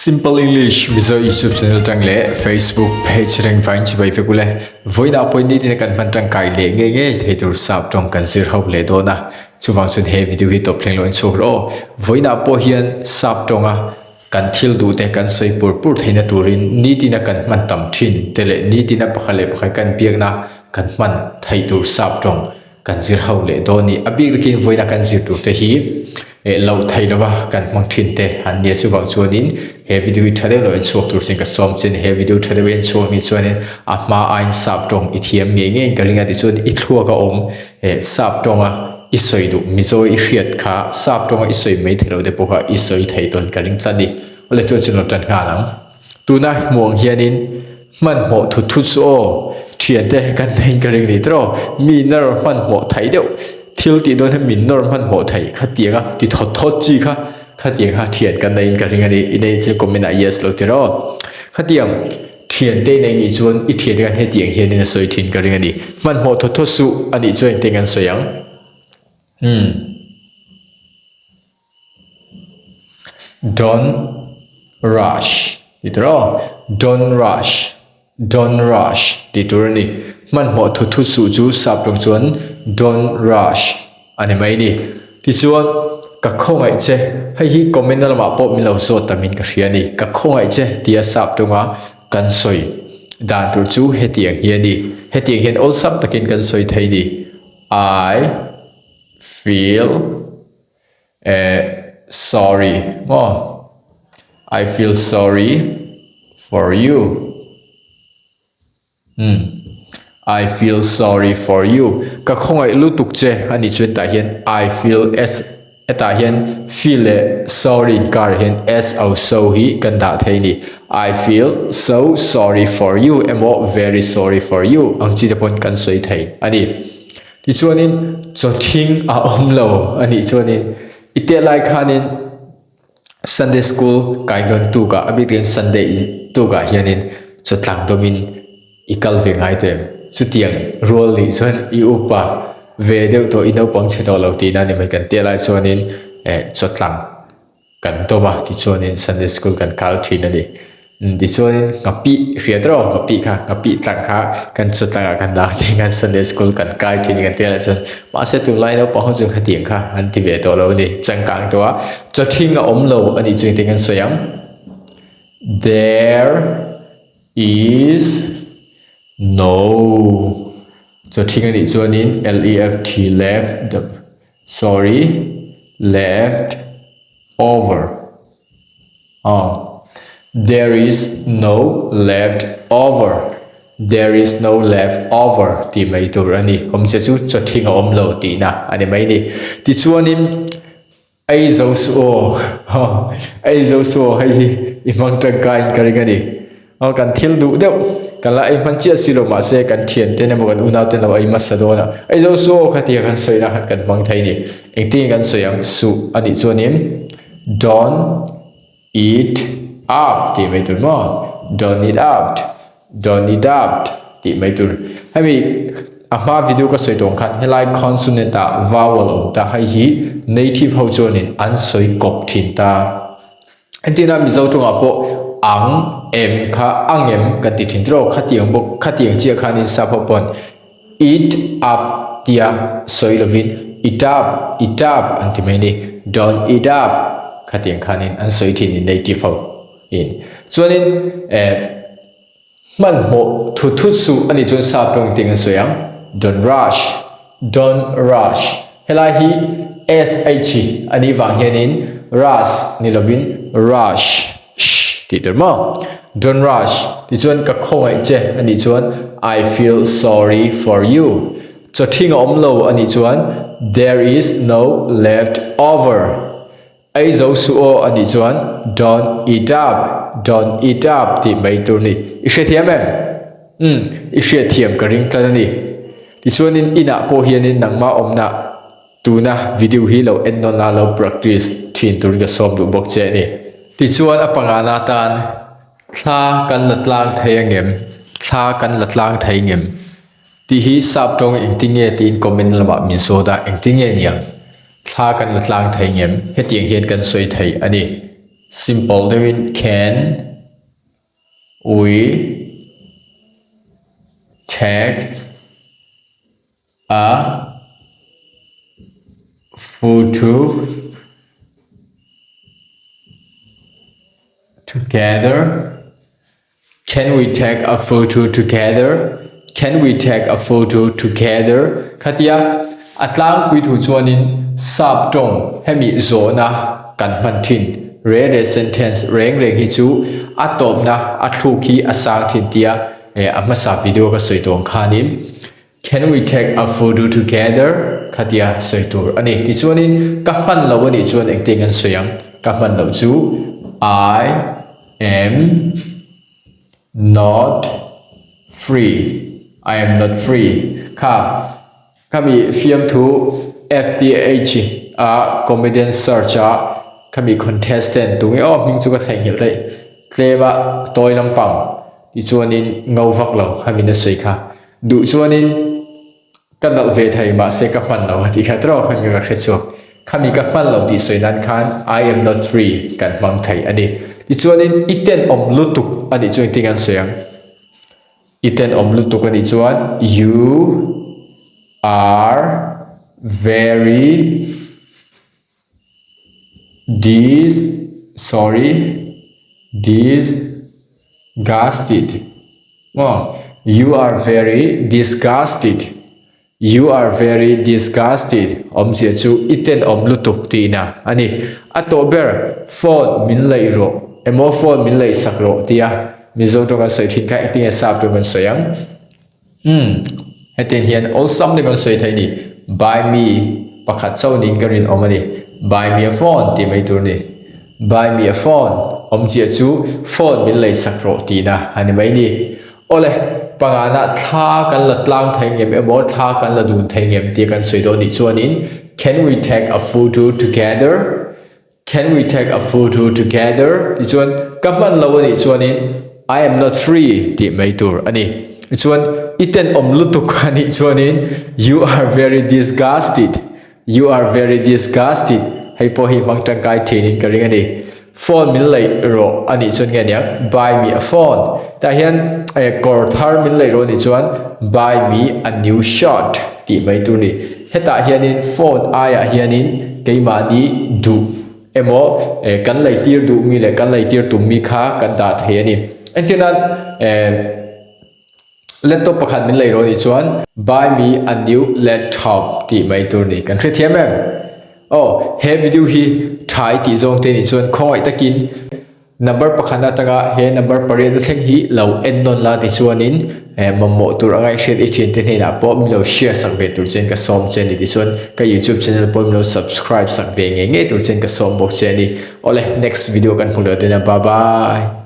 Simple English Mizo YouTube channel tang leh Facebook page reng vain chibai vek ule. Vawiinah pawhin nitin kan hman tangkai leh ngei ngei thei tur sap tawng kan zir ho leh dawn a. Chuvang chuan he video hi tawp thleng lo in chhuak rawh aw. Vawiinah pawh hian sap tawnga kan thil duh te kan sawi pur pur theihna turin nitina kan hman tam thin te leh nitina pakhat leh pakhat kan biakna kan hman theih tur sap tawng kan zir ho leh dawn ni. A bik takin vawiina kan zir tur te hi eh loh theih lova kan hmang thin te an nia chuvang chuanin he video hi tha deuh lo en chhuak tur sin ka sawm chin he video tha deuh en chhuak ni chuanin a hma aiin sap tawng i thiam ngei ngei ka ring a tichuan i thluak a awm eh sap tawnga i sawi duh mizo i hriat kha sap tawnga i sawi mai thei lo te pawh kha i sawi thei tawn ka ring tlat ni. Awle chuan chu lo tan nghal ang. Tuna hmuang hianin hmanhmawh thut thut chu aw, thiante kan nei ka ring ni tawh, mi nawr hmanhmawh thei deuh, thil tih dawn hian min nawr hmanhmawh thei khatianga ti thawt thawt chi kha, khatiang kha thian kan neiin ka ring a ni, i nei chu comment ah yes lo ti rawh. Khatiang thiante i nei nih chuan i thiante khan hetiang hianin a sawi thin ka ring a ni, hmanhmawh thawt thawt suh a nih chuan engtin kan sawi ang? Umm. Don't rush tih tur aw don't rush don't rush tih tur a ni hmanhmawh thut thut suh chu sap tawng chuan don't rush a ni mai a ni tichuan ka khawngaih che hei hi comment na lamah pawh min lo zawt tam in ka hria a ni ka khawngaih che tia sap tawnga kan sawi dan tur chu hetiang hi a ni hetiang hian awlsam takin kan sawi thei a ni I feel eh sorry maw I feel sorry for you umm I feel sorry for you ka khawngaih lutuk che a nih chuan tah hian I feel s hetah hian feel leh sorry inkar ah hian s o so hi kan dah thei a ni I feel so sorry for you emaw very sorry for you ang chi te pawn kan sawi thei a ni. Tichuanin chaw thing a awm lo a nih chuanin i teh lai khanin Sunday school kai dawn tukah a bik in Sunday tukah hianin chaw tlang dawmin i kal ve ngai tawh em? Chutiang rual nih chuan i upa ve deuh tawh i naupang chhe tawh lo tihna a ni mai kan teh lai chuanin eh chaw tlang Kan tawm a, tichuanin Sunday School kan kal thin a ni. Tichuanin nghapih hriat rawh, nghapih kha, nghapih tlang kha kan chu tlangah kan dah tih khan Sunday School kan kai thin kan ti lai chuan mahse tunlai naupang ho chu khatiang kha an ti ve tawh lo a ni, changkang tawh a, chawthing a awm lo a nih chu engtin kan sawi ang? There is no chawthing a nih chuanin left left Sorry, left over. Oh, there is no left over. There is no left over tih mai tur a ni. Awmzia chu chawthing a awm lo tihna a ni mai ni. Tichuanin ei zo suh aw, ei zo suh aw hei hi i hmang tangkaiin ka ring a ni. Aw kan thil duh deuh kan la ei hman chiah si lo mahse kan thian ten emaw kan unau ten lo ei hmasa dawn a ei zo su aw khatia kan sawi na khan kan hmang thei ni engtin kan sawi ang suh a nih chuanin don't eat up tih mai tur maw don't eat up don't eat up tih mai tur hemi a hma video ka sawi tawng khan helai consonant ah vowel awm ta hei hi native ho chuanin an sawi kawp thin ta. Entirna Mizo tawngah pawh ang em kha ang em kan ti thin tiraw khatiang bawk khatiang chiah khanin sap ho pawn eat up tia sawi lovin eat up eat up an ti mai a ni don't eat up khatiang khanin an sawi thin ni native ho in chuanin eh Hmanhmawh thut thut suh a nih chuan sap tawng ting an sawi ang, Don't rush, don't rush. Helai hi sh a nih vang hianin rush ni lovin rush, sh tih tur maw? Don't rush tih chuan ka khawngaih che a nih chuan I feel sorry for you. Chawthing a awm lo a nih chuan there is no left over. Ei zo suh aw a nih chuan don't eat up, don't eat up tih mai tur ni. I hrethiam em? Umm, i hriatthiam ka ring tlat a ni. Tichuanin inah pawh hianin nangmah awmna tuna video hi lo en nawn a lo practice thin turin ka sawm duh bawk che a ni. Tichuan a pangana atan thla kan la tlang thei angem? Thla kan la tlang thei ngem? Tih hi sap tawng engtinge tiin comment lamah min zawt a, engtinge niang? Thla kan la tlang thei ngem? Hetiang hian kan sawi thei a ni. Simple deuhin can we take a photo together? Can we take a photo together? Can we take a photo together? Khatia a tlangpui thu chuanin sap tawng hemi zawhna kan hman thin re re sentence reng reng hi chu a tawpna a thluk hi a sang thin tia a hmasa video ka sawi tawng khanin Can we take a photo together? Khatia sawi tur a ni. Tichuanin ka hman lo a nih chuan engtin kan sawi ang? Ka hman loh chu I am not free. I am not free. Kha khami fiamthu FTH a comedian search a khami contestant tunge aw hming chu ka theihnghilh daih. Tlema tawi lampang tichuanin ngo vak lo khami na sawi kha. Duh chuanin ka nalh ve thei mahse ka hman lo a tih kha tawk khan ka hre chhuak. Khami ka hman lo tih sawi nan khan I am not free kan hmang thei a ni. Tichuanin i tenawm lutuk a nih chu engtin an sawi ang? I tenawm lutuk a nih chuan you are very Dis sorry disgusted maw you are very disgusted you are very disgusted awmzia chu i tenawm lutuk tihna a ni a tawh ber phone min laih rawh emaw phone min laih sak rawh tia Mizo tawng kan sawi thin kha engtin nge sap tawng kan sawi ang Umm, hetiang hian awlsam deuh kan sawi thei a ni. Buy me pakhat chauh niin ka rinawm a ni. Buy me a phone tih mai tur a ni. Buy me a phone awm chiah chu phone min lei sak rawh tihna a ni mai ni. Awle, pangana thla kan la tlang thei ngem emaw thla kan la dun thei ngem tia kan sawi dawn nih chuanin Can we take a photo together? Can we take a photo together? Tichuan, ka hman lo a nih chuanin I am not free tih mai tur a ni. Tichuan, i tenawm lutuk a nih chuanin You are very disgusted. You are very disgusted. Hei pawh hi hmang tangkai thinin ka ring a ni. Phone min laih rawh a nih chuan nge aniang? Buy me a phone. Tah hian kawr thar min laih rawh a nih chuan Buy me a new shirt tih mai tur a ni. Hetah hianin phone aiah hianin keimahni duh emaw kan leitir duh mi leh kan leitir tum mi kha kan dah thei a ni. Entir nan laptop pakhat min lei rawh nih chuan buy me a new laptop tih mai tur ni. Kan hrethiam em? Aw he video hi tha i tih zawng te nih chuan khawngaih takin Number pakhat atanga he number pariatna thleng hi lo en nawn la tichuanin mamawh tur anga i hriat i thiante hnenah pawh min lo share sak ve tur chuan ka sawm che a ni tichuan ka youtube channel pawh min lo subscribe sak ve ngei ngei tur chuan ka sawm bawk che a ni. Awle next video kan hmu leh dawn a bye bye.